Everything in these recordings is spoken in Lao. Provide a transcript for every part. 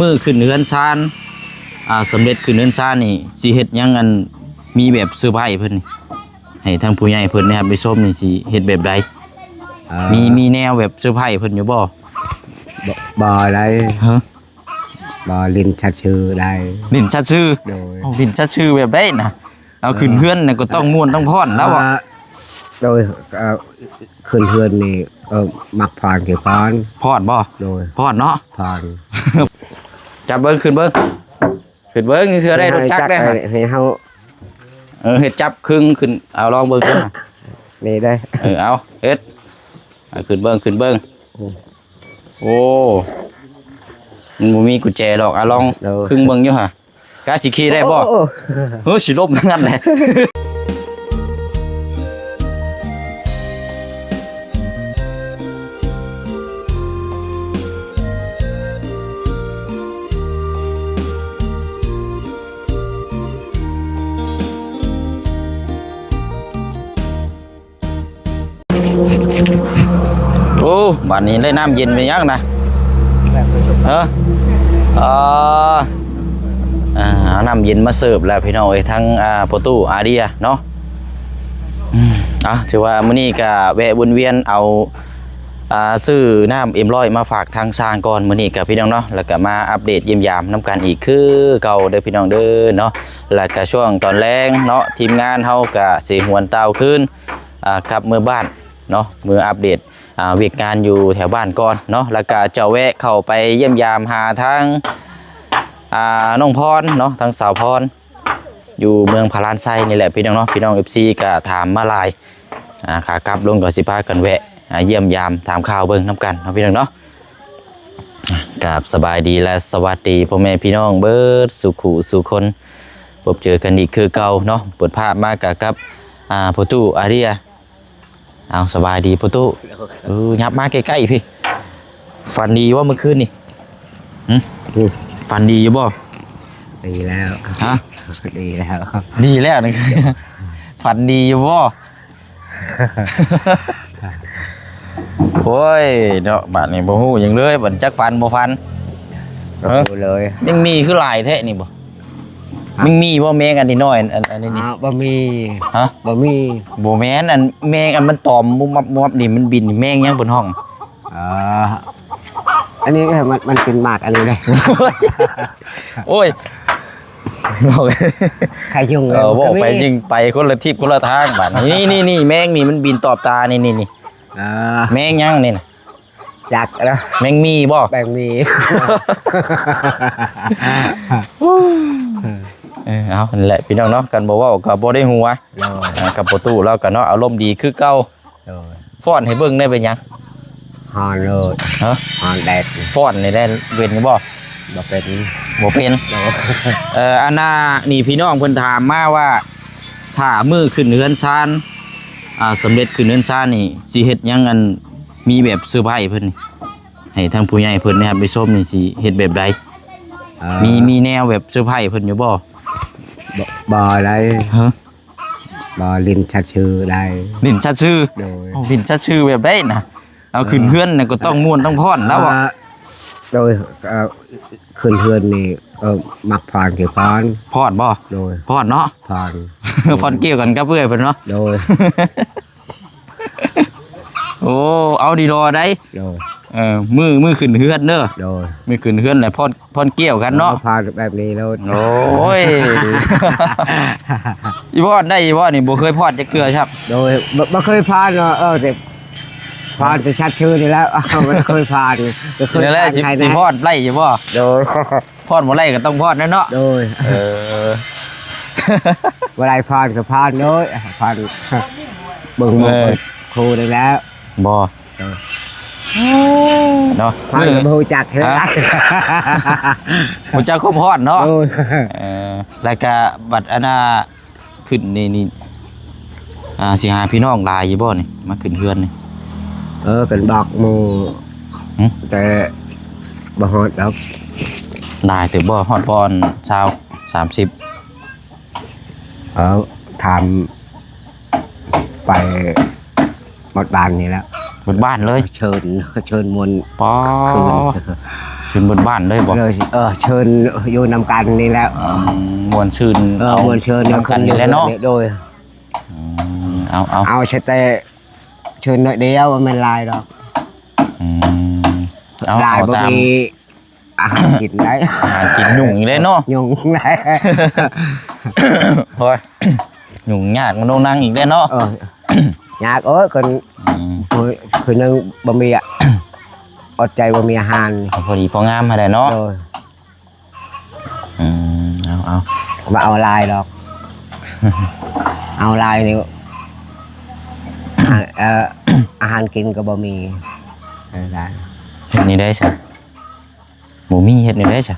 ມື້ຂຶ້ນເຮືອນຊານ ອ່າ ສຳເລັດຂຶ້ນເຮືອນຊານນີ້ ຊິເຮັດຫຍັງ ອັນ ມີແບບເຊີໄພເພິ່ນນີ້ ໃຫ້ທາງຜູ້ໃຫຍ່ເພິ່ນໄດ້ຮັບໄດ້ຊົມນີ້ ຊິເຮັດແບບໃດ? ເອີ ມີ ມີແນວແບບເຊີໄພເພິ່ນຢູ່ບໍ່? ບໍ່ ບໍ່ໄດ້ ຮະ? ບໍ່ ຫຼິ້ນຊັດຊື່ໄດ້ ຫຼິ້ນຊັດຊື່? ໂດຍ ຫຼິ້ນຊັດຊື່ແບບໃດນະ? ເອົາ ເອີ ຂຶ້ນເຮືອນນະກໍຕ້ອງມ່ວນຕ້ອງຟ້ອນແລ້ວບໍ່? ອ່າ ໂດຍ ເອີ ຂຶ້ນເຮືອນນີ້ ເອີ ມັກຟ້ອນຄືຟ້ອນ ຟ້ອນບໍ່? ໂດຍ ຟ້ອນເນາະ ຟ້ອນ. ຈັບເບິ່ງ ຂຶ້ນເບິ່ງ ຂຶ້ນເບິ່ງ ເທື່ອໄດ້ລົດຈັກໄດ້ ໃຫ້ເຮົາ ເອີ ເຮັດຈັບຄຶ່ງຂຶ້ນ ເອົາລອງເບິ່ງ ນີ້ໄດ້ ເອີ ເອົາເຮັດ ເອົາ ຂຶ້ນເບິ່ງ ຂຶ້ນເບິ່ງ. ໂອ້ ມັນບໍ່ມີກຸນແຈດອກ ອາ ລອງ ໂດຍ ຄຶ່ງເບິ່ງຢູ່ຫາ ກະຊິຂີ່ໄດ້ບໍ່? ໂອ້ ເຮີ ຊິລົ້ມທັງນັ້ນແຫຼະ. ໂອ້ ບາດນີ້ໄດ້ນ້ຳເຢັນເປັນຫຍັງນະ? ເອີ ເອີ ອ່າ ເອົານ້ຳເຢັນມາເສີບແລ້ວພີ່ນ້ອງເອີຍ ທັງ ອ່າ ພໍ່ຕູ້ອາເດຍເນາະ. ອືມ ເອົາ ຖືວ່າມື້ນີ້ກະແວະວົນວຽນເອົາ ອ່າ ຊື້ນ້ຳເອັມຮ້ອຍມາຝາກທາງຊ່າງກ່ອນ ມື້ນີ້ກະພີ່ນ້ອງເນາະ ແລ້ວກະມາອັບເດດຢ້ຽມຢາມນຳກັນອີກຄືເກົ່າເດີພີ່ນ້ອງເດີເນາະ. ແລ້ວກະຊ່ວງຕອນແລງເນາະ ທີມງານເຮົາກະຊິຫວນເຕົາຄືນ ອ່າ ກັບເມືອບ້ານເນາະ ເມືອອັບເດດ ອ່າ ວຽກງານຢູ່ແຖວບ້ານກ່ອນເນາະ ແລ້ວກະຈະແວະເຂົ້າໄປຢ້ຽມຢາມຫາທາງ ອ່າ ນ້ອງພອນເນາະ ທາງສາວພອນ ຢູ່ເມືອງພະລານໄຊນີ້ແຫຼະພີ່ນ້ອງເນາະ. ພີ່ນ້ອງເອັຟຊີກະຖາມມາຫຼາຍ ອ່າ ຂາກັບລົງກະຊິພາກັນແວະ ອ່າ ຢ້ຽມຢາມຖາມຂ່າວເບິ່ງນຳກັນເນາະພີ່ນ້ອງເນາະ. ກາບສະບາຍດີ ແລະ ສະຫວັດດີພໍ່ແມ່ພີ່ນ້ອງເບິດສູ່ຄູ່ສູ່ຄົນ ພົບເຈີກັນອີກຄືເກົ່າເນາະ. ເປີດພາບມາກະກັບ ອ່າ ພໍ່ຕູ້ອາເດຍ. ເອົາ ສະບາຍດີພໍ່ຕູ້. ເອີ ຫຍັບມາໃກ້ໆພີ້. ຝັນດີບໍ່ມື້ຄືນນີ້? ຫຶ? ອືມ ຝັນດີຢູ່ບໍ່? ດີແລ້ວ. ຮະ? ດີແລ້ວ ດີແລ້ວນີ້ ຝັນດີຢູ່ບໍ່? ໂອ້ຍເນາະ ບາດນີ້ບໍ່ຮູ້ຫຍັງເລີຍ ບັດຈັກຝັນບໍ່ຝັນ. ບໍ່ຮູ້ເລີຍ. ຍັງມີຄືຫຼາຍແທ້ນີ້ບໍ່? ຮະ? ມັນມີບໍ່ແມງອັນນ້ອຍໆ ອັນ ອັນ ອັນນີ້ນີ້? ອ້າວ ບໍ່ມີ. ຮະ? ບໍ່ມີ. ບໍ່ແມ່ນ ອັນແມງອັນມັນຕອມມຸບມັບມຸບມັບນີ້ ມັນບິນ ແມງຫຍັງເພິ່ນຮ້ອງ? ເອີ ອັນນີ້ມັນ ມັນກິນໝາກອັນນີ້ເດ້. ໂອ້ຍ ຂະຍຸງ. ເອີ ເວົ້າໄປຍິງໄປຄົນລະທິດຄົນລະທາງບາດນີ້. ນີ້ໆໆ ແມງນີ້ມັນບິນຕອບຕາ ນີ້ໆໆ. ເອີ ແມງຫຍັງນີ້ນະ? ຈັກລະ ແມງໝີ່ບໍ່? ແມງໝີ່. ເອີ ເອົາ ຫັ້ນແຫຼະພີ່ນ້ອງເນາະ ຄັນບໍ່ເວົ້າກໍບໍ່ໄດ້ຫົວ. ໂດຍ. ອ່າ ກັບພໍ່ຕູ້ລາວກໍເນາະ ອາລົມດີຄືເກົ່າ. ໂດຍ. ຟ້ອນໃຫ້ເບິ່ງໄດ້ເປັນຫຍັງ? ຮ້ອນໂລດ. ຮະ? ຮ້ອນແດດ. ຟ້ອນນີ້ໄດ້ເປັນຢູ່ບໍ່? ບໍ່ເປັນ. ບໍ່ເປັນ. ໂດຍ. ເອີ ອັນນ່າ ນີ້ພີ່ນ້ອງເພິ່ນຖາມມາວ່າ ຖ້າມື້ຂຶ້ນເຮືອນຊານ ອ່າ ສຳເລັດຂຶ້ນເຮືອນຊານນີ້ ຊິເຮັດຫຍັງ ອັນ ມີແບບເຊີໄພເພິ່ນນີ້ ໃຫ້ທາງຜູ້ໃຫຍ່ເພິ່ນໄດ້ຮັບໄດ້ຊົມນີ້ ຊິເຮັດແບບໃດ? ເອີ ມີ ມີແນວແບບເຊີໄພເພິ່ນຢູ່ບໍ່? ບໍ່ ບໍ່ໄດ້. ຮະ? ບໍ່ ຫຼິ້ນຊັດຊື່ໄດ້. ຫຼິ້ນຊັດຊື່? ໂດຍ. ໂອ້ ຫຼິ້ນຊັດຊື່ແບບໃດນະ? ເອົາ ເອີ ຂຶ້ນເຮືອນນະກໍຕ້ອງມ່ວນຕ້ອງຟ້ອນແລ້ວ. ອ່າ ໂດຍ. ເອີ ຂຶ້ນເຮືອນນີ້ ເອີ ມັກຟ້ອນຄືຟ້ອນ. ຟ້ອນບໍ່? ໂດຍ. ຟ້ອນເນາະ? ຟ້ອນ. ຟ້ອນກ່ຽວກັນກັບເອື້ອຍເພິ່ນເນາະ? ໂດຍ. ໂອ້ ເອົາດີລໍໄດ໋. ໂດຍ. ເອີ ມື້ ມື້ຂຶ້ນເຮືອນເດີ. ໂດຍ. ມື້ຂຶ້ນເຮືອນແຫຼະ ຟ້ອນ ຟ້ອນກ່ຽວກັນເນາະ. ເອີ ຟ້ອນແບບນີ້ໂລດ. ໂອ້ຍ ອີ່ບ່ອນໄດ້ອີ່ບ່ອນນີ້ ບໍ່ເຄີຍຟ້ອນຈັກເທື່ອຊ້ຳ. ໂດຍ. ບໍ່ ບໍ່ເຄີຍຟ້ອນເນາະ. ເອີ ແຕ່ຟ້ອນແຕ່ຊັດຊື່ນີ້ແຫຼະ ບໍ່ເຄີຍຟ້ອນ. ນີ້ແຫຼະ ຊິ ຊິຟ້ອນໄດ້ຢູ່ບໍ່? ໂດຍ. ຟ້ອນບໍ່ໄດ້ກໍຕ້ອງຟ້ອນແຫຼະເນາະ. ໂດຍ. ເອີ ບໍ່ໄດ້ຟ້ອນກໍຟ້ອນໂລດ ຟ້ອນເບິ່ງໝູ່ ເອີ ເບິ່ງຄູ່ນີ້ແຫຼະ. ບໍ່ ເອີ ເນາະ ຟ້ອນກໍບໍ່ຮູ້ຈັກເທື່ອ. ຮະ? ຮູ້ຈັກຄວາມຮ້ອນເນາະ. ໂດຍ. ເອີ ແລ້ວກະບັດອັນນ່າ ຂຶ້ນນີ້ ນີ້ ອ່າ ຊິຫາພີ່ນ້ອງຫຼາຍຢູ່ບໍ່ນີ້ ມາຂຶ້ນເຮືອນນີ້? ເອີ ເປັນບັກໝູ່. ຫຶ? ແຕ່ບໍ່ຮອດດອກ. ຫຼາຍເຕີບບໍ່? ຮອດບ່ອນຊາວ ສາມສິບ? ເອີ ຖາມໄປໝົດບ້ານນີ້ແຫຼະ. ໝົດບ້ານເລີຍ? ເຊີນ ເຊີນມ່ວນ. ປາ ຄືນ. ເຊີນເບິດບ້ານເລີຍບໍ່? ເລີຍ ເອີ ເຊີນຢູ່ນຳກັນນີ້ແຫຼະ. ອືມ ມ່ວນຊື່ນ ເອີ ເອົາ ມ່ວນຊື່ນນຳກັນນີ້ແຫຼະເນາະ. ໂດຍ. ອືມ ເອົາ ເອົາ ເອົາແຕ່ເຊີນໜ້ອຍດຽວ ບໍ່ແມ່ນຫຼາຍດອກ. ອືມ ເອົາ ຫຼາຍ ເອົາ ບໍ່ ຕາມ ມີອາຫານກິນໄດ້ ອາຫານກິນຫຍຸ້ງອີກແລ້ວເນາະ. ຫຍຸ້ງໄດ້ ໂອ້ຍ ຫຍຸ້ງຍາກມາໂນນັງອີກແລ້ວເນາະ. ເອີ ຍາກ ໂອ້ຍ ຄົນ ອືມ ໂອ້ຍ ຄືໜຶ່ງບໍ່ມີ ອະ ອົດໃຈບໍ່ມີອາຫານ ເອົາພໍດີພໍງາມຫັ້ນແຫຼະເນາະ. ໂດຍ. ອືມ ເອົາ ເອົາ ບໍ່ເອົາຫຼາຍດອກ ເອົາຫຼາຍນີ້ ເອີ ອາຫານກິນກໍບໍ່ມີ ເຮັດແນວໃດຊະ? ບໍ່ມີເຮັດແນວໃດຊະ?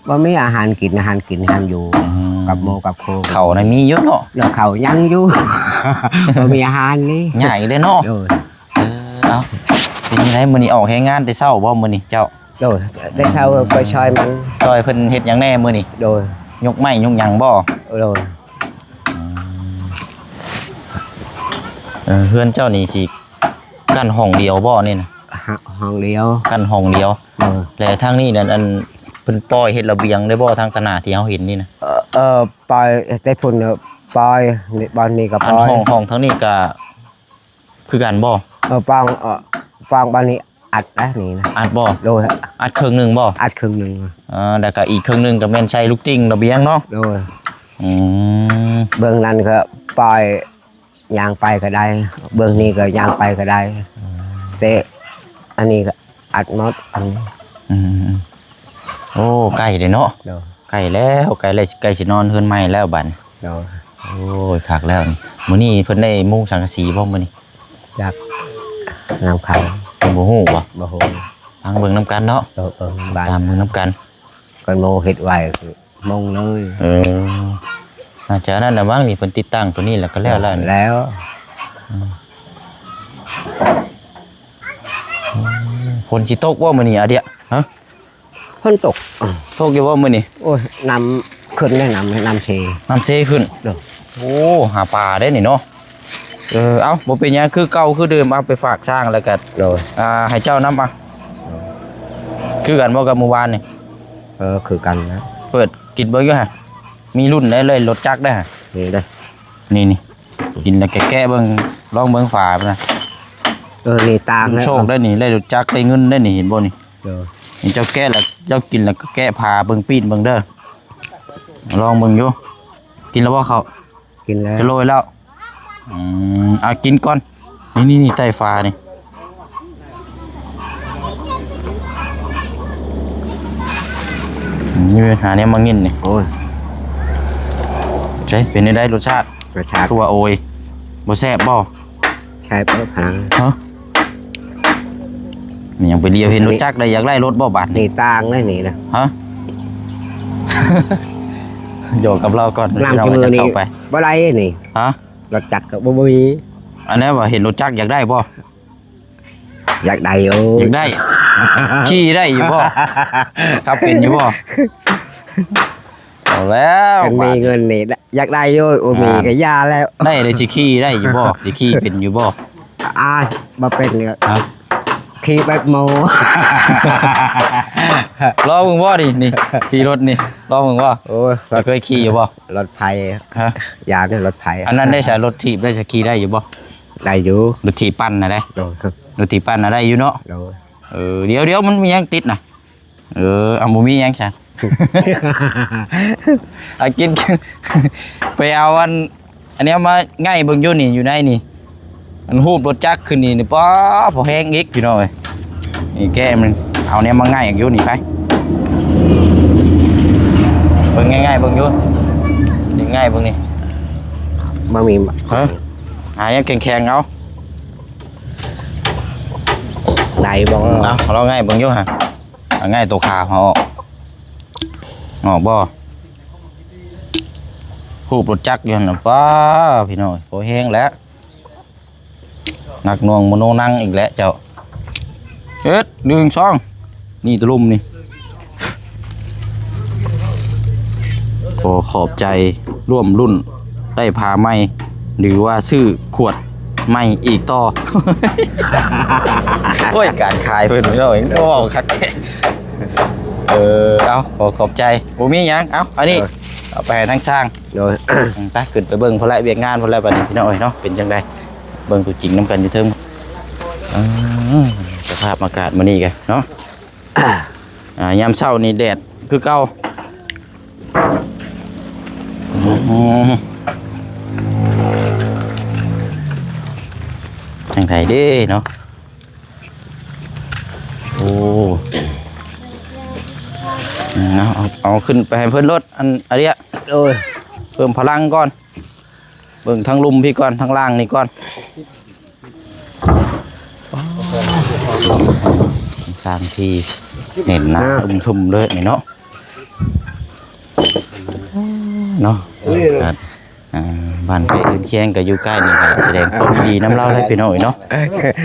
ບໍ່ມີອາຫານກິນ ອາຫານກິນ ອາຫານຢູ່ ອືມ ກັບໝູ່ກັບຄູ່ ເຂົ້ານະມີຢູ່ເນາະ. ແລ້ວເຂົ້າຍັງຢູ່ ບໍ່ມີອາຫານນີ້ ຍາກເດ້ເນາະ. ໂດຍ. ເອີ ເອົາ ເປັນຈັ່ງໃດມື້ນີ້ ອອກແຮງງານແຕ່ເຊົ້າບໍ່ມື້ນີ້ເຈົ້າ? ໂດຍ. ແຕ່ເຊົ້າໄປຊ່ອຍມັນ ຊ່ອຍເພິ່ນເຮັດຫຍັງແດ່ມື້ນີ້? ໂດຍ. ຍົກໄມ້ຍົກຫຍັງບໍ່? ໂດຍ. ອືມ ເອີ ເຮືອນເຈົ້ານີ້ຊິກັ້ນຫ້ອງດຽວບໍ່ນີ້ນະ? ຫ້ອງດຽວ ກັ້ນຫ້ອງດຽວ. ໂດຍ. ແລະທາງນີ້ນັ້ນ ອັນ ເພິ່ນປ່ອຍເຮັດລະບຽງໄດ້ບໍ່ ທາງຕາໜ້າທີ່ເຮົາເຫັນນີ້ນະ? ເອີ ເອີ ປ່ອຍແຕ່ພຸ້ນ ປ່ອຍ ນີ້ ບ່ອນນີ້ກໍ ອັນ ປ່ອຍ ຫ້ອງ ຫ້ອງທາງນີ້ກໍຄືກັນບໍ່? ເອີ ປ່ອງ ເອີ ປ່ອງບ່ອນນີ້ອັດໄດ້ນີ້ນະ. ອັດບໍ່? ໂດຍ. ອັດເຄິ່ງໜຶ່ງບໍ່? ອັດເຄິ່ງໜຶ່ງ. ເອີ ແລ້ວກໍອີກເຄິ່ງໜຶ່ງກໍແມ່ນໃສ່ລູກຕິ່ງລະບຽງເນາະ. ໂດຍ. ອືມ ເບື້ອງນັ້ນກໍປ່ອຍ ຍ່າງໄປກໍໄດ້ ເບື້ອງນີ້ກໍຍ່າງໄປກໍໄດ້. ອືມ ແຕ່ອັນນີ້ກໍອັດໝົດ ອືມ ອືມ ໂອ້ ໃກ້ເດ້ເນາະ. ໂດຍ. ໃກ້ແລ້ວ ໃກ້ແລ້ວ ໃກ້ຊິນອນເຮືອນໃໝ່ແລ້ວບັດນີ້. ໂດຍ. ໂອ້ຍ ຄັກແລ້ວນີ້. ມື້ນີ້ເພິ່ນໄດ້ມຸງສັງກະສີບໍ່ມື້ນີ້? ຈັກ ນຳເຂົາ ເພິ່ນບໍ່ຮູ້ບໍ່? ບໍ່ຮູ້. ຟັງເບິ່ງນຳກັນເນາະ. ໂດຍ. ເບິ່ງນຳກັນ ຕາມເບິ່ງນຳກັນ ເພິ່ນບໍ່ເຮັດໄວ້ ມົງເລີຍ. ເອີ ອາດຈະນັ້ນລະມັ້ງນີ້ ເພິ່ນຕິດຕັ້ງຕົວນີ້ແລ້ວກໍແລ້ວແລ້ວ. ແລ້ວ ອືມ ຝົນຊິຕົກບໍ່ມື້ນີ້ອາດຽ? ຮະ ຝົນຕົກ. ຕົກຢູ່ບໍ່ມື້ນີ້? ໂອ້ຍ ນ້ຳຂຶ້ນແລ້ວ ນ້ຳ ນ້ຳເຊ ນ້ຳເຊຂຶ້ນ. ໂດຍ. ໂອ້ ຫາປາເດ້ນີ້ເນາະ. ເອີ ເອົ້າ ບໍ່ເປັນຫຍັງ ຄືເກົ່າຄືເດີມ ເອົາໄປຝາກຊ້າງແລ້ວກໍ ໂດຍ ອ່າ ໃຫ້ເຈົ້ານຳ ອ່າ ຄືກັນບໍ່ກັບມື້ວານນີ້? ເອີ ຄືກັນນະ ເປີດກິນເບິ່ງຢູ່ຫັ້ນ ມີລຸ້ນໄດ້ເລີຍ ລົດຈັກໄດ້ຫັ້ນ ນີ້ເດ້ ນີ້ໆ ກິນແລ້ວແກະເບິ່ງ ລອງເບິ່ງຝາມັນນະ. ເອີ ນີ້ຕ່າງແລ້ວ ໂຊກໄດ້ນີ້ ໄດ້ລົດຈັກ ໄດ້ເງິນໄດ້ນີ້ ເຫັນບໍ່ນີ້? ເອີ ນີ້ເຈົ້າແກະແລ້ວ ເຈົ້າກິນແລ້ວກໍແກະຝາເບິ່ງ ປີ້ນເບິ່ງເດີ ລອງເບິ່ງຢູ່. ກິນແລ້ວບໍ່ເຂົ້າ? ກິນແລ້ວ ຈະໂລຍແລ້ວ. ອືມ ເອົາກິນກ່ອນ ນີ້ໆໆ ໃຕ້ຝານີ້ ນີ້ຫາແນວມາກິນນີ້. ໂອ້ຍ ໃຈ ເປັນແນວໃດລົດຊາດ? ລົດຊາດ ຄືວ່າໂອຍ ບໍ່ແຊບບໍ່? ແຊບເອີ ພະນັງ ຮະ? ມັນຍັງໄປລຽວເຫັນລົດຈັກໄດ້ ຢາກໄດ້ລົດບໍ່ບາດນີ້? ນີ້ຕ່າງເລີຍນີ້ນະ. ຮະ? ຫຍອກກັບລາວກ່ອນ ນ້ຳ ພີ່ນ້ອງ ຈະເຂົ້າໄປ ບໍ່ໄດ້ນີ້. ຮະ? ລົດຈັກກໍບໍ່ ບໍ່ມີ. ອັນນັ້ນວ່າເຫັນລົດຈັກຢາກໄດ້ບໍ່? ຢາກໄດ້ຢູ່. ຢາກໄດ້? ຂີ່ໄດ້ຢູ່ບໍ່? ຂັບເປັນຢູ່ບໍ່? ເອົາແລ້ວ ຄັນມີເງິນນີ້ ຢາກໄດ້ຢູ່ ບໍ່ມີກໍຢ່າແລ້ວ. ໄດ້ເລີຍ ຊິຂີ່ໄດ້ຢູ່ບໍ່? ຊິຂີ່ເປັນຢູ່ບໍ່? ອາຍ ບໍ່ເປັນເລີຍ. ຮະ? ຂີ່ແບບໝູ່ ລອງເບິ່ງບໍ່ນີ້ ນີ້ ຂີ່ລົດນີ້ ລອງເບິ່ງບໍ່? ໂອ້ຍ ເຈົ້າເຄີຍຂີ່ຢູ່ບໍ່? ລົດໄຟ. ຮະ? ຢ່າເດີ ລົດໄຟ. ອັນນັ້ນໄດ້ຊະ ລົດຖີບໄດ້ຊະ ຂີ່ໄດ້ຢູ່ບໍ່? ໄດ້ຢູ່ ລົດຖີບປັ່ນນະໄດ້. ໂດຍ. ລົດຖີບປັ່ນນະໄດ້ຢູ່ເນາະ. ໂດຍ. ເອີ ດຽວໆ ມັນມີຫຍັງຕິດນະ? ເອີ ເອົາ ບໍ່ມີຫຍັງຊະ ອາ ກິນ ໄປເອົາອັນ ອັນນີ້ມາໄຫງ່ເບິ່ງຢູ່ນີ້ ຢູ່ໃນນີ້ ມັນຮູບລົດຈັກຂຶ້ນນີ້ ນີ້ ປ້າ ພໍແຮງອີກ ພີ່ນ້ອງເອີຍ. ນີ້ແກະມັນ ເອົາແນວມາໄຫງ່ຢູ່ນີ້ໄປ ເບິ່ງງ່າຍໆ ເບິ່ງຢູ່ ນີ້ໄຫງ່ເບິ່ງນີ້ ບໍ່ມີ. ຮະ? ຫາແນວແຂງໆ ເອົາ ໄດ້ບໍ່? ເອົາ ລອງໄຫງ່ເບິ່ງຢູ່ຫະ. ເອົາ ໄຫງ່ໂຕຂາວເຮົາອອກ ອອກບໍ່? ຮູບລົດຈັກຢູ່ຫັ້ນນະ ປ້າ ພີ່ນ້ອງ ພໍແຮງແລ້ວ ໜັກໜ່ວງມະໂນນັງອີກແລ້ວເຈົ້າ. ເຮັດ ໜຶ່ງ ສອງ ນີ້ຕະລຸມນີ້ ຂໍຂອບໃຈຮ່ວມລຸ້ນ ໄດ້ຜ້າໃໝ່ ຫຼືວ່າຊື້ຂວດໃໝ່ອີກຕໍ່. ໂອ້ຍ ການຂາຍເພິ່ນ ພີ່ນ້ອງເອີຍ ເວົ້າຄັກແທ້. ເອີ ເອົາ ຂໍຂອບໃຈ. ບໍ່ມີຫຍັງ. ເອົາ ອັນນີ້ ເອີ ເອົາໄປໃຫ້ທາງຊ່າງ. ໂດຍ ອືມ ໄປ ຂຶ້ນໄປເບິ່ງພຸ້ນແຫຼະ ວຽກງານພຸ້ນແຫຼະ ບັດນີ້ ພີ່ນ້ອງເອີຍເນາະ ເປັນຈັ່ງໃດ ເບິ່ງຕົວຈິງນຳກັນຢູ່ເທິງ. ອືມ ສະພາບອາກາດມື້ນີ້ກະເນາະ ອ່າ ຍາມເຊົ້ານີ້ແດດຄືເກົ່າ. ອືມ ຈັ່ງໃດເດ້ເນາະ. ໂອ້ ເອົາ ເອົາ ເອົາຂຶ້ນໄປໃຫ້ເພິ່ນໂລດ ອັນ ອາເດຍ. ໂດຍ ເພີ່ມພະລັງກ່ອນ ເບິ່ງທາງລຸ່ມພີ້ກ່ອນ ທາງລ່າງນີ້ກ່ອນ. ສ້າງທີ່ແໜ້ນໜາ ອ່າ ທຸ່ມໆເລີຍນີ້ເນາະ ເນາະ. ອ່າ ບ້ານໃກ້ເຮືອນຄຽງກໍຢູ່ໃກ້ນີ້ ກໍສະແດງຄວາມຍິນດີນຳລາວແຫຼະ ພີ່ນ້ອງເອີຍເນາະ.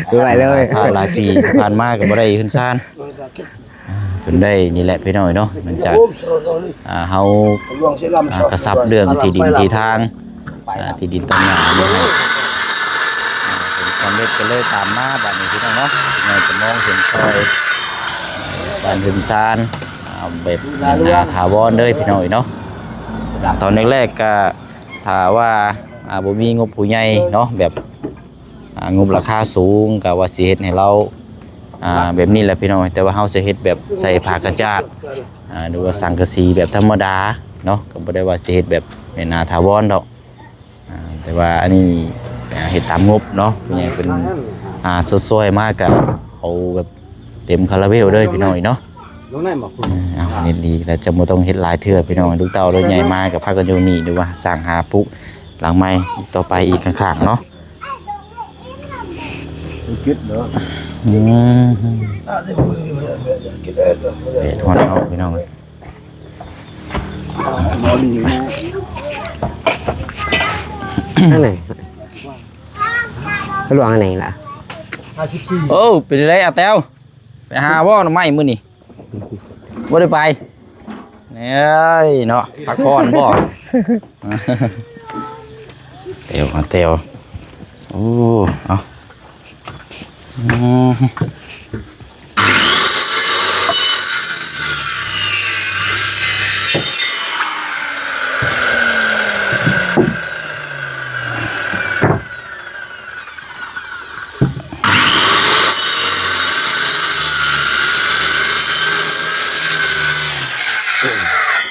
ເອີ ຫຼາຍເລີຍ ຫຼາຍປີຜ່ານມາກໍບໍ່ໄດ້ເຮືອນຊານ ອ່າ ຈົນໄດ້ນີ້ແຫຼະ ພີ່ນ້ອງເອີຍເນາະ. ຫຼັງຈາກ ອ່າ ເຮົາ ອ່າ ກະຊັບເລື່ອງທີ່ດິນທີ່ທາງ ອ່າ ທີ່ດິນຕອນໜ້ານີ້ ສຳເລັດກໍເລີຍຕາມມາບາດນີ້ ພີ່ນ້ອງເນາະ. ແມ່ນກໍມອງເຫັນຊ່ອຍ ບ້ານເຮືອນຊານ ອ່າ ແບບ ອາ ຖາວອນເລີຍ ພີ່ນ້ອງເອີຍເນາະ. ຕອນແລກໆກະ ຖ້າວ່າ ອ່າ ບໍ່ມີງົບຜູ້ໃຫຍ່ເນາະ ແບບ ອ່າ ງົບລາຄາສູງ ກະວ່າຊິເຮັດໃຫ້ລາວ ອ່າ ແບບນີ້ແຫຼະ ພີ່ນ້ອງ. ແຕ່ວ່າເຮົາຊິເຮັດແບບໃສ່ຜ້າກະຈາດ ອ່າ ຫຼືວ່າສັງກະສີແບບທຳມະດາເນາະ ກໍບໍ່ໄດ້ວ່າຊິເຮັດແບບແມ່ນ ອາ ຖາວອນດອກ. ອ່າ ແຕ່ວ່າອັນນີ້ ອ່າ ເຮັດຕາມງົບເນາະ ຜູ້ໃຫຍ່ເພິ່ນ ອ່າ ຊົດຊ່ວຍມາ ກະເອົາແບບເຕັມຄາລາເບວເລີຍ ພີ່ນ້ອງເນາະ. ເອີ ເອົາ ເຮັດດີແລ້ວ ຈະບໍ່ຕ້ອງເຮັດຫຼາຍເທື່ອ ພີ່ນ້ອງ. ລູກເຕົ້າເລີຍໃຫຍ່ມາ ກະພາກັນຢູ່ນີ້ ຫຼືວ່າສ້າງຫາປຸກຫຼັງໃໝ່ຕໍ່ໄປອີກຂ້າງໆເນາະ. ອືມ ແດດຮ້ອນເນາະ ພີ່ນ້ອງເອີຍ. ອັນໃດ ລວງອັນໃດລະ? ໂອ້ ເປັນໃດອາແຕວ ໄປຫາບໍ່ໜໍ່ໄມ້ມື້ນີ້? ບໍ່ໄດ້ໄປ. ເອີຍເນາະ ພັກຜ່ອນບໍ່? ແຕວ ອາແຕວ. ໂອ້ ເອົາ ອືມ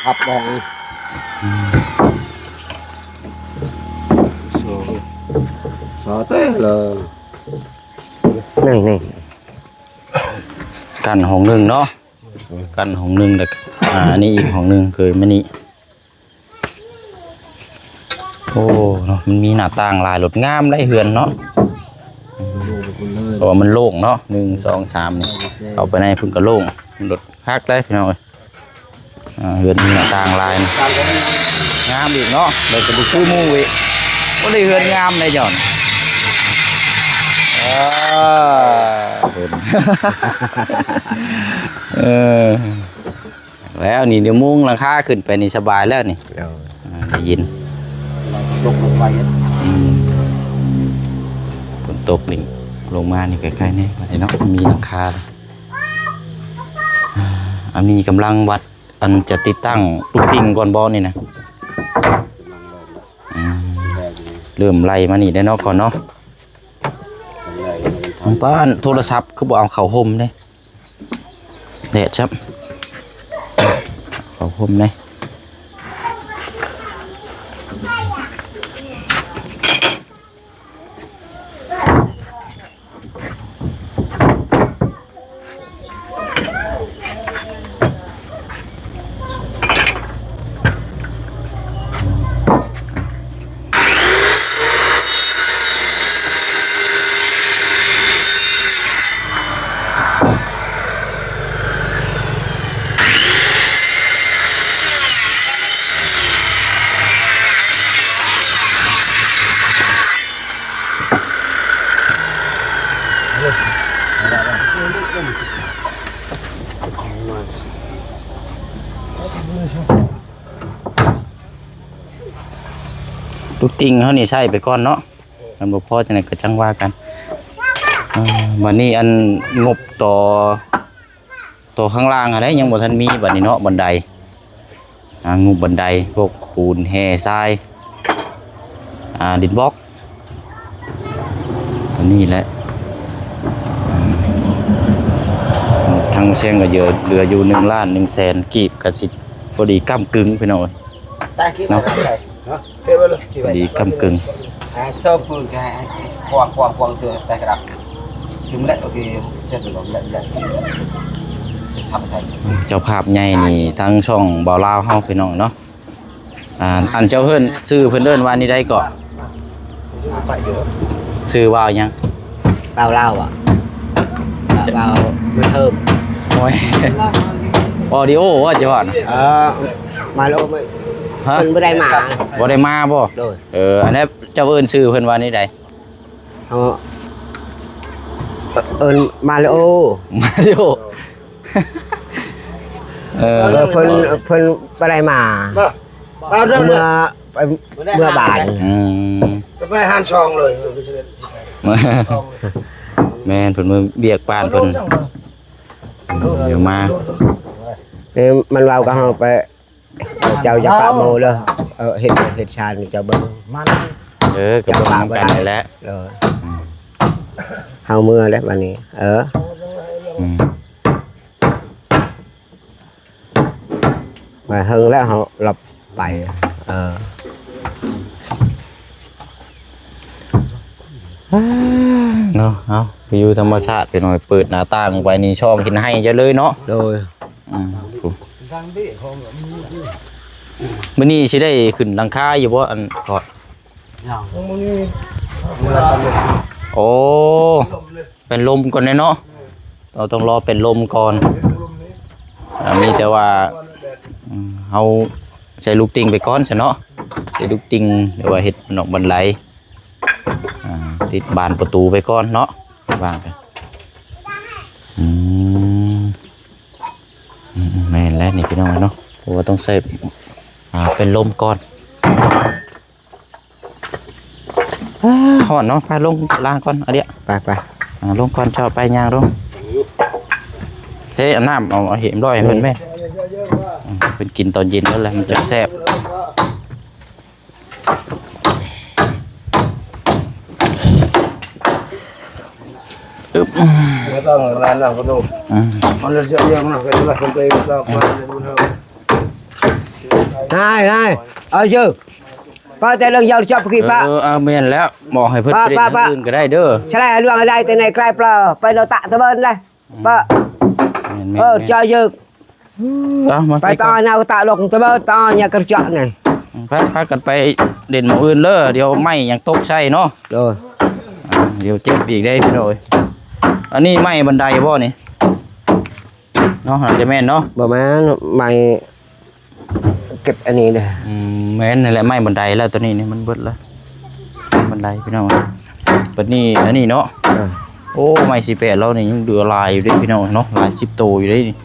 ຮັບບໍ່? ສາແຕ່ລະ ນີ້ໆ ກັ້ນຫ້ອງໜຶ່ງເນາະ ກັ້ນຫ້ອງໜຶ່ງ ແລ້ວ ອ່າ ອັນນີ້ອີກຫ້ອງໜຶ່ງ ຄືມານີ້. ໂອ້ ເນາະ ມັນມີໜ້າຕ່າງຫຼາຍໂລດ ງາມໄດ໋ເຮືອນເນາະ. ເພາະວ່າມັນໂລ່ງເນາະ ໜຶ່ງ ສອງ ສາມ ນີ້ ເຂົ້າໄປໃນພຸ້ນກໍໂລ່ງ ໂລດຄັກໄດ໋ ພີ່ນ້ອງເອີຍ. ອ່າ ເຮືອນມີໜ້າຕ່າງຫຼາຍ ງາມອີກເນາະ ແລ້ວກໍບໍ່ຄືໝູ່ອີກ. ໂອ້ ໄດ້ເຮືອນງາມໄດ໋ເຈົ້າ. ເອີ ເອີ ແລ້ວນີ້ ດຽວມຸງຫຼັງຄາຂຶ້ນໄປນີ້ສະບາຍແລ້ວນີ້. ໂດຍ ອ່າ ໄດ້ຍິນ ຕົກລົງໄປ ອືມ ຝົນຕົກນີ້ ລົງມານີ້ໃກ້ໆນີ້ເນາະ ມີຫຼັງຄາ. ອ່າ ອັນນີ້ກຳລັງວັດ ອັນຈະຕິດຕັ້ງຕຸກຕິ່ງກ່ອນບໍ່ນີ້ນະ? ອືມ ເລີ່ມໄລ່ມານີ້ແລ້ວເນາະ ກ່ອນເນາະ. ປ້ານ ໂທລະສັບຄືບໍ່ເອົາເຂົ້າຮົ່ມເດ້? ແດດຊ້ຳ ເຂົ້າຮົ່ມແດ່. ຕຸກຕິ່ງເຮົານີ້ໃຊ້ໄປກ່ອນເນາະ ຄັນບໍ່ພໍຈັ່ງໃດກໍຈັ່ງວ່າກັນ. ເອີ ບັດນີ້ອັນງົບຕໍ່ ຕໍ່ຂ້າງລ່າງຫັ້ນແຫຼະ ຍັງບໍ່ທັນມີບັດນີ້ເນາະ ບັນໄດ ອ່າ ງຸບບັນໄດ ພວກປູນ ແຮ່ ຊາຍ ອ່າ ດິນບລັອກ ອັນນີ້ແຫຼະ ທັງແຊງກໍເຫຼືອ ເຫຼືອຢູ່ໜຶ່ງລ້ານໜຶ່ງແສນກີບ ກໍຊິພໍດີກ້ຳກຶ່ງພີ່ນ້ອງເອີຍ ແຕ່ຄິດວ່າເນາະ ໃສ່ ພໍດີກ້ຳກຶ່ງ ອ່າ ເສີມປືນ ໃຫ້ກວ້າງໆໆ ເທື່ອແຕ່ກະດັບ ຄືແຫຼະ ໂອເຄ ເສັດແລ້ວ ແຫຼະ ແຫຼະ ເຈົ້າພາບໃຫຍ່ນີ້ ທັງຊ່ອງບ່າວລາວເຮົາ ພີ່ນ້ອງເນາະ ອ່າ ອັນເຈົ້າເອີ້ນ ຊື່ເພິ່ນເອີ້ນວ່ານີ້ໃດເກາະ? ຊື່ວ່າຫຍັງ? ບ່າວລາວບໍ່? ບ່າວມາເທີມ ໂອ້ຍ ອອດິໂອວ່າຈະວ່ານະ ເອີ ມາໂລ ຮະ? ເພິ່ນບໍ່ໄດ້ມາ ບໍ່ໄດ້ມາບໍ່? ໂດຍ ເອີ ອັນນັ້ນເຈົ້າເອີ້ນຊື່ເພິ່ນວ່ານີ້ໃດ? ເອີ ເອີ້ນມາລິໂອ ມາລິໂອ ເອີ ເອີ ເພິ່ນ ເພິ່ນບໍ່ໄດ້ມາ ມາ ມາເດີ ເມື່ອ ເມື່ອ ເມື່ອວານ ອືມ ໄປຫານຊ່ອງເລີຍ ແມ່ນ ເພິ່ນເມືອວຽກບ້ານເພິ່ນ ດຽວມາ ນີ້ມັນເວົ້າກັບເຮົາໄປ ເຈົ້າຢ່າປະໂມເດີ ເອີ ເຮັດເຮືອນເຮັດຊານເຈົ້າເບິ່ງ ເອີ ກໍເບິ່ງນຳກັນນີ້ແຫຼະ ເອີ ອືມ ເຮົາເມືອແລ້ວບັດນີ້ ເອີ ອືມ ມາເຫິງແລ້ວເຮົາລັບໄປ ເອີ ເນາະ ເອົາ ວິວທຳມະຊາດ ພີ່ນ້ອງ ເປີດໜ້າຕ່າງອອກໄປນີ້ ຊ່ອງເຫັນໄຮ່ເຈົ້າເລີຍເນາະ ໂດຍ ອືມ ມື້ນີ້ຊິໄດ້ຂຶ້ນຫຼັງຄາຢູ່ບໍ່ ອັນ ທອດ? ຍັງ ໂອ້ ເປັນລົມກ່ອນເນາະ ເຮົາຕ້ອງລໍເປັນລົມກ່ອນ ອ່າ ມີແຕ່ວ່າ ອືມ ເຮົາໃສ່ລູກຕິ່ງໄປກ່ອນຊະເນາະ ໃສ່ລູກຕິ່ງ ຫຼືວ່າເຮັດນອກບັນໄດ ອ່າ ຕິດບານປະຕູໄປກ່ອນເນາະ ວາງໄປ ອືມ ອືມ ແມ່ນແລ້ວນີ້ພີ່ນ້ອງເນາະ ເພາະວ່າຕ້ອງໃສ່ ອ່າ ເປັນລົມກ່ອນ ອ້າ ຮ້ອນເນາະ ພາລົງລ້າງກ່ອນ ອາເດຍ ໄປໆ ອ່າ ລົງກ່ອນ ເຈົ້າໄປຍ່າງລົງ ເທເອົານ້ຳ ເອົາ ເອົາເຫມຮ້ອຍໃຫ້ເພິ່ນແມ່ ອືມ ເພິ່ນກິນຕອນເຢັນນັ້ນແຫຼະ ມັນຈັ່ງແຊບ ອຶບ ບໍ່ຕ້ອງລານນະ ບໍ່ຕ້ອງ ອືມ ມັນຈະເຍອະນະ ໄປລະຄົນໄປລະ ນາຍ ນາຍ ເອົາເຊີ ປະແຕ່ເລື່ອງຢາວຈັບກີ້ປະ ເອີ ເອົາ ແມ່ນແລ້ວ ບອກໃຫ້ເພິ່ນໄປຫຼິ້ນທາງອື່ນກໍໄດ້ເດີ ສະແລະເລື່ອງໃດແຕ່ໃນໃກ້ປະ ໄປໂລຕະຕະເບິ່ນໄດ ປະ ເອີ ຈອຍເຢິກ ເອົາ ມາ ໄປຕໍ່ນາວຕະລົງຕະເບີຕໍ່ຍາກະຈະນີ້ ໄປ ພາກັນໄປຫຼິ້ນໝ່ອງອື່ນເລີ ດຽວໄມ້ຫຍັງຕົກໃສ່ເນາະ ໂດຍ ອ່າ ດຽວເຈັບອີກເດ້ພີ່ນ້ອງເອີຍ ອັນນີ້ໄມ້ບັນໄດບໍ່ນີ້? ເນາະ ອາດຈະແມ່ນເນາະ ບໍ່ແມ່ນ ໄມ້ເກັບອັນນີ້ເດ້ ອືມ ແມ່ນນັ້ນແຫຼະ ໄມ້ບັນໄດແລ້ວ ໂຕນີ້ນີ້ມັນເບິດແລ້ວ ບັນໄດພີ່ນ້ອງ ບັດນີ້ອັນນີ້ເນາະ ເອີ ໂອ້ ໄມ້ສີ່ແປດລາວນີ້ຍັງເຫຼືອຫຼາຍຢູ່ເດ້ພີ່ນ້ອງເນາະ ຫຼາຍສິບໂຕຢູ່ເດ້ນີ້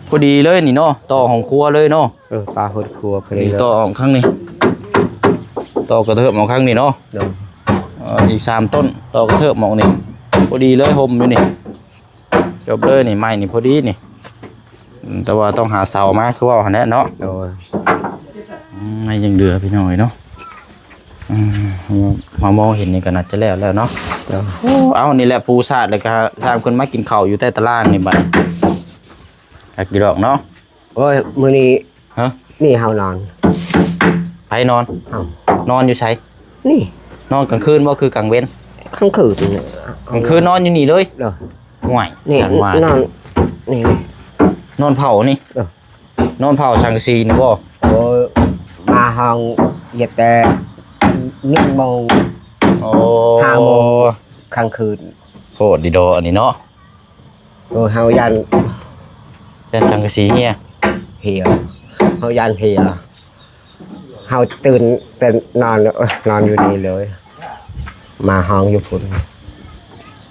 ພໍດີເລີຍນີ້ເນາະ ຕໍ່ຫ້ອງຄົວເລີຍເນາະ ເອີ ປາຫົດຄົວພໍດີ ນີ້ຕໍ່ອອກຂ້າງນີ້ ຕໍ່ກະເທີບອອກຂ້າງນີ້ເນາະ ໂດຍ ເອີ ອີກສາມຕົ້ນ ຕໍ່ກະເທີບອອກນີ້ ພໍດີເລີຍ ຮົ່ມຢູ່ນີ້ ຈົບເລີຍນີ້ ໄມ້ນີ້ພໍດີນີ້ ອືມ ແຕ່ວ່າຕ້ອງຫາເສົາມາ ຄືເວົ້າຫັ້ນແຫຼະເນາະ ໂດຍ ອືມ ຍັງເຫຼືອພີ່ນ້ອງເອີຍເນາະ ອືມ ມາ ມາມອງເຫັນນີ້ກໍໜ້າຈະແລ້ວແລ້ວເນາະ ໂດຍ ໂອ້ ເອົາ ນີ້ແຫຼະປູສາດ ແລ້ວກໍສ້າງເພິ່ນມາກິນເຂົ້າຢູ່ໃຕ້ຕາລ່າງນີ້ບັດນີ້ ຄັກຢູ່ດອກເນາະ ໂອ້ຍ ມື້ນີ້ ຮະ ນີ້ເຮົານອນ ໃຜນອນ? ເຮົາ ນອນຢູ່ໃສ? ນີ້ ນອນກາງຄືນບໍ່ ຄືກາງເວັນ? ກາງຄືນ ກາງຄືນນອນຢູ່ນີ້ເລີຍ ໂດຍ ຫ້ວຍ ນີ້ ຈັ່ງວ່າ ນອນ ນີ້ ນີ້ ນອນເຜົານີ້ ໂດຍ ນອນເຜົາສັງກະສີນີ້ບໍ່? ໂອ້ຍ ມາຫ້ອງເຮັດແຕ່ໜຶ່ງໂມງ ໂອ້ ຫ້າໂມງກາງຄືນ ໂພດດີດອ ອັນນີ້ເນາະ ໂອ້ ເຮົາຢ້ານ ຢ້ານສັງກະສີເຫ່ຍ ເຫ່ຍ ເຮົາຢ້ານເຫ່ຍ ເຮົາຕື່ນແຕ່ນອນ ເອີ ນອນຢູ່ນີ້ເລີຍ ມາຫ້ອງຢູ່ພຸ້ນ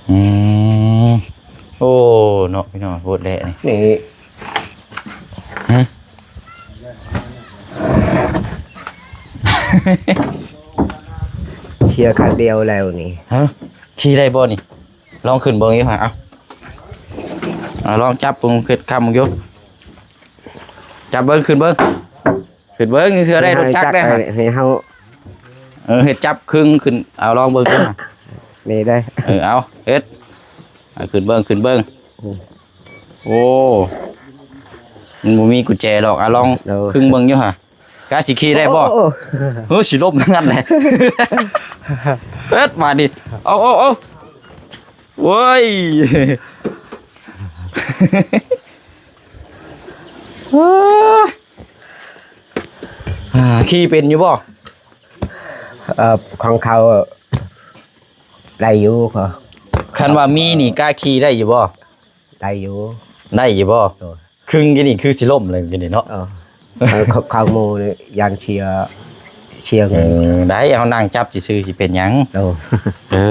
ອືມ ໂອ້ ເນາະ ພີ່ນ້ອງ ໂພດແຫຼະນີ້ ນີ້ ຫຶ ເຊຍຄັນດຽວແລ້ວນີ້ ຮະ ຂີ່ໄດ້ບໍ່ນີ້? ລອງຂຶ້ນເບິ່ງຢູ່ຫາ ເອົາ ເອົາລອງຈັບເບິ່ງ ເຮັດຄ້ຳຢູ່ ຈັບເບິ່ງ ຂຶ້ນເບິ່ງ ຂຶ້ນເບິ່ງ ເທື່ອໄດ້ລົດຈັກໄດ້ ໃຫ້ເຮົາ ເອີ ເຮັດຈັບຄຶ່ງຂຶ້ນ ເອົາລອງເບິ່ງ ນີ້ໄດ້ ເອີ ເອົາເຮັດ ຂຶ້ນເບິ່ງ ຂຶ້ນເບິ່ງ ໂອ້ ມັນບໍ່ມີກຸນແຈດອກ ເອົາລອງ ເອີ ຄຶ່ງເບິ່ງຢູ່ຫາ ກະຊິຂີ່ໄດ້ບໍ່? ໂອ້ ເຮີ ຊິລົ້ມທັງນັ້ນແຫຼະ ເຮັດບາດນີ້ ເອົາ ເອົາ ເອົາ ໂອ້ຍ ອ່າ ຂີ່ເປັນຢູ່ບໍ່? ເອີ ຂອງເຂົາໄດ້ຢູ່ ຄັນວ່າມີນີ້ ກະຂີ່ໄດ້ຢູ່ບໍ່? ໄດ້ຢູ່ ໄດ້ຢູ່ບໍ່? ໂດຍ ຄຶ່ງກີ້ນີ້ຄືຊິລົ້ມເລີຍກີ້ນີ້ເນາະ ເອີ ເອີ ເຂົາ ເຂົາໝູ່ນີ້ຢ້ານເສຍ ເສຍເງິນ ເອີ ໄດ້ ເຮົານັ່ງຈັບຊື່ໆ ຊິເປັນຫຍັງ ໂດຍ ເອີ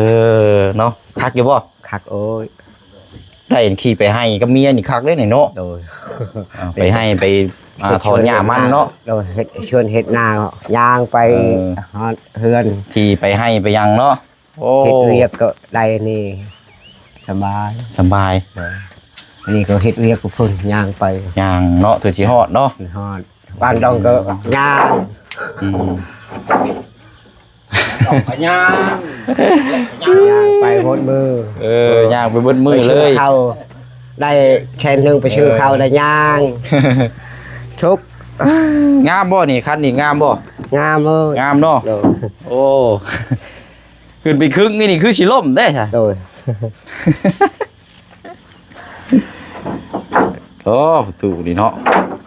ເນາະ ຄັກຢູ່ບໍ່? ຄັກ ໂອ້ຍ ໄດ້ຂີ່ໄປໄຮ່ກັບເມຍນີ້ຄັກເດ້ນີ້ເນາະ ໂດຍ ອ່າ ໄປໄຮ່ໄປ ອ່າ ເຮັດ ຖອນຫຍ້າມັນເນາະ ໂດຍ ເຮັດ ຊວນເຮັດນາ ຍ່າງໄປ ເອີ ຮອດເຮືອນ ຂີ່ໄປໄຮ່ໄປຫຍັງເນາະ ໂອ້ ເຮັດວຽກກໍໄດ້ນີ້ ສະບາຍ ສະບາຍ ເອີ ອັນນີ້ກໍເຮັດວຽກກັບເພິ່ນ ຍ່າງໄປ ຍ່າງເນາະ ເຖິງຊິຮອດເນາະ ຮອດ ບ້ານດອງກໍຍ່າງ ອືມ ອອກໄປຍ່າງ ຍ່າງໄປໝົດມື້ ເອີ ຍ່າງໄປເບິດມື້ເລີຍ ໄປຊື້ເຂົ້າ ໄດ້ແສນໜຶ່ງ ໄປຊື້ເຂົ້າ ເອີ ໄດ້ຍ່າງ ທຸກ ງາມບໍ່ນີ້? ຄັນນີ້ງາມບໍ່? ງາມເອີຍ ງາມເນາະ ໂດຍ ໂອ້ ຂຶ້ນໄປຄຶ່ງນີ້ຄືຊິລົ້ມເດ້ ໂດຍ ໂອ້ ຕູ້ນີ້ເນາະ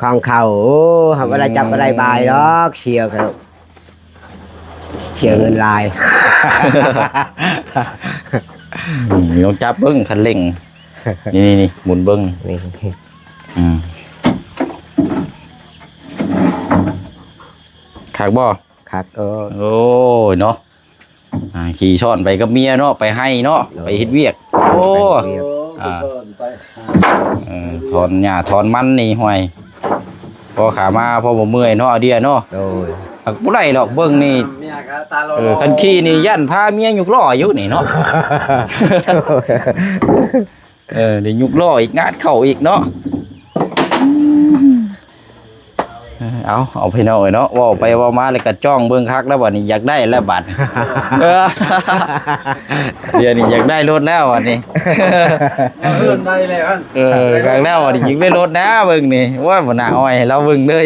ຂອງເຂົາ ໂອ້ ເຮົາບໍ່ໄດ້ຈັບ ອືມ ບໍ່ໄດ້ບາຍດອກ ເສຍກໍເສຍເງິນຫຼາຍ ອືມ ລອງຈັບເບິ່ງຄັນເລັ່ງ ນີ້ໆ ໝູນເບິ່ງ ນີ້ ອືມ ຄັກບໍ່? ຄັກ ເອີ ໂອ້ຍເນາະ ອ່າ ຂີ່ຊ້ອນໄປກັບເມຍເນາະ ໄປໄຮ່ເນາະ ໂດຍ ໄປເຮັດວຽກ ໂອ້ ໄປເຮັດວຽກ ອ່າ ເອີ ຖອນຫຍ້າຖອນມັນນີ້ ຫ້ວຍ ພໍຂາມາພໍບໍ່ເມື່ອຍເນາະ ອາເດຍເນາະ ໂດຍ ຫາກບໍ່ໄດ້ດອກ ເບິ່ງນີ້ ເອີ ຄັນຂີ່ນີ້ຢ້ານພາເມຍຍົກລໍ້ຢູ່ນີ້ເນາະ ເອີ ໄດ້ຍົກລໍ້ອີກ ງານເຂົ້າອີກເນາະ ເອີ ເອົາ ເອົາ ພີ່ນ້ອງເອີຍເນາະ ເວົ້າໄປເວົ້າມາແລ້ວກໍຈ້ອງເບິ່ງຄັກແລ້ວ ບັດນີ້ຢາກໄດ້ແລ້ວບັດ ເອີ ດຽວນີ້ຢາກໄດ້ລົດແລ້ວບັດນີ້ ເອີ ໄດ້ແລ້ວ ເອີ ຄັກແລ້ວບັດນີ້ ຢາກໄດ້ລົດນະ ເບິ່ງນີ້ ໂອ້ຍ ບໍ່ໜ້າອ້ອຍໃຫ້ລາວເບິ່ງເລີຍ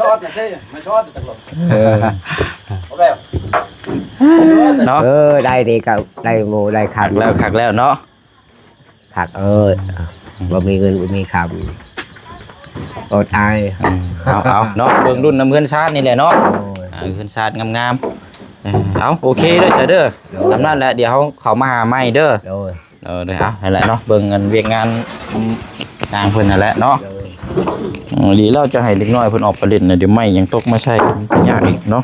ຊອດແທ້ ມາຊອດຈັກລົດ ເອີ ເນາະ ເອີ ໄດ້ນີ້ກໍໄດ້ໝູ່ໄດ້ຄັນ ຄັກແລ້ວ ຄັກແລ້ວເນາະ ຄັກເອີຍ ບໍ່ມີເງິນບໍ່ມີຄຳ ອົດອາຍ ເອົາ ເອົາເນາະ ເບິ່ງລຸ້ນນຳເຮືອນຊານນີ້ແຫຼະເນາະ ໂດຍ ອ່າ ເຮືອນຊານງາມໆ ເອີ ເອົາ ໂອເຄເດີ ຊະເດີ ໂດຍ ຕາມນັ້ນແຫຼະ ດຽວເຮົາເຂົ້າມາຫາໃໝ່ເດີ ໂດຍ ເອີ ເດີ ເອົາ ຫັ້ນແຫຼະເນາະ ເບິ່ງອັນວຽກງານ ອືມ ນາງເພິ່ນຫັ້ນແຫຼະເນາະ ໂດຍ ເອີ ດີແລ້ວຈະໃຫ້ເດັກນ້ອຍເພິ່ນອອກໄປຫຼິ້ນນະ ດຽວໄມ້ຫຍັງຕົກມາໃສ່ ມັນກໍຍາກອີກເນາະ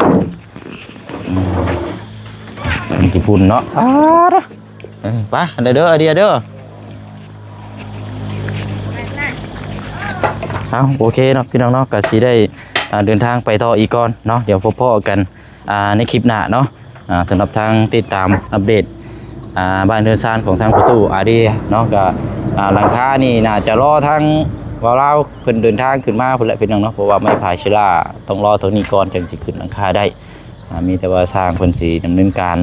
ອືມ ມັນຊິຝຸ່ນເນາະ ອາ ເອີ ໄປ ອັນໃດເດີ ອາເດຍເດີ ເອົາ ໂອເຄເນາະ ພີ່ນ້ອງເນາະ ກໍຊິໄດ້ ອ່າ ເດີນທາງໄປຕໍ່ອີກກ່ອນເນາະ ດຽວພົບພໍ້ກັນ ອ່າ ໃນຄລິບໜ້າເນາະ ອ່າ ສຳລັບທາງຕິດຕາມອັບເດດ ອ່າ ບ້ານເຮືອນຊານຂອງທາງພໍ່ຕູ້ອາເດຍເນາະ ກໍ ອ່າ ຫຼັງຄານີ້ໜ້າຈະລໍທາງບ່າວລາວເພິ່ນເດີນທາງຂຶ້ນມາພຸ້ນແຫຼະ ພີ່ນ້ອງເນາະ ເພາະວ່າໄມ້ພາຊິລາຕ້ອງລໍຕົງນີ້ກ່ອນ ຈັ່ງຊິຂຶ້ນຫຼັງຄາໄດ້ ອ່າ ມີແຕ່ວ່າຊ່າງເພິ່ນຊິດຳເນີນການ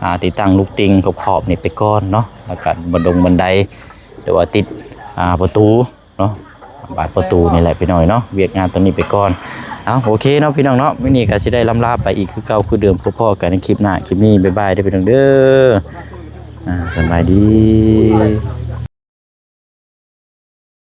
ອ່າ ຕິດຕັ້ງລູກຕິ່ງຂອບໆນີ້ໄປກ່ອນເນາະ ແລ້ວກໍບັນດົງບັນໄດ ຫຼືວ່າຕິດ ອ່າ ປະຕູເນາະ ບານປະຕູນີ້ແຫຼະພີ່ນ້ອງເນາະ ວຽກງານຕົວນີ້ໄປກ່ອນ ເອົາ ໂອເຄເນາະ ພີ່ນ້ອງເນາະ ມື້ນີ້ກໍຊິໄດ້ລ່ຳລາໄປອີກຄືເກົ່າຄືເດີມ ພົບພໍ້ກັນໃນຄລິບໜ້າ ຄລິບນີ້ ບາຍບາຍເດີພີ່ນ້ອງເດີ ອ່າ ສະບາຍດີ.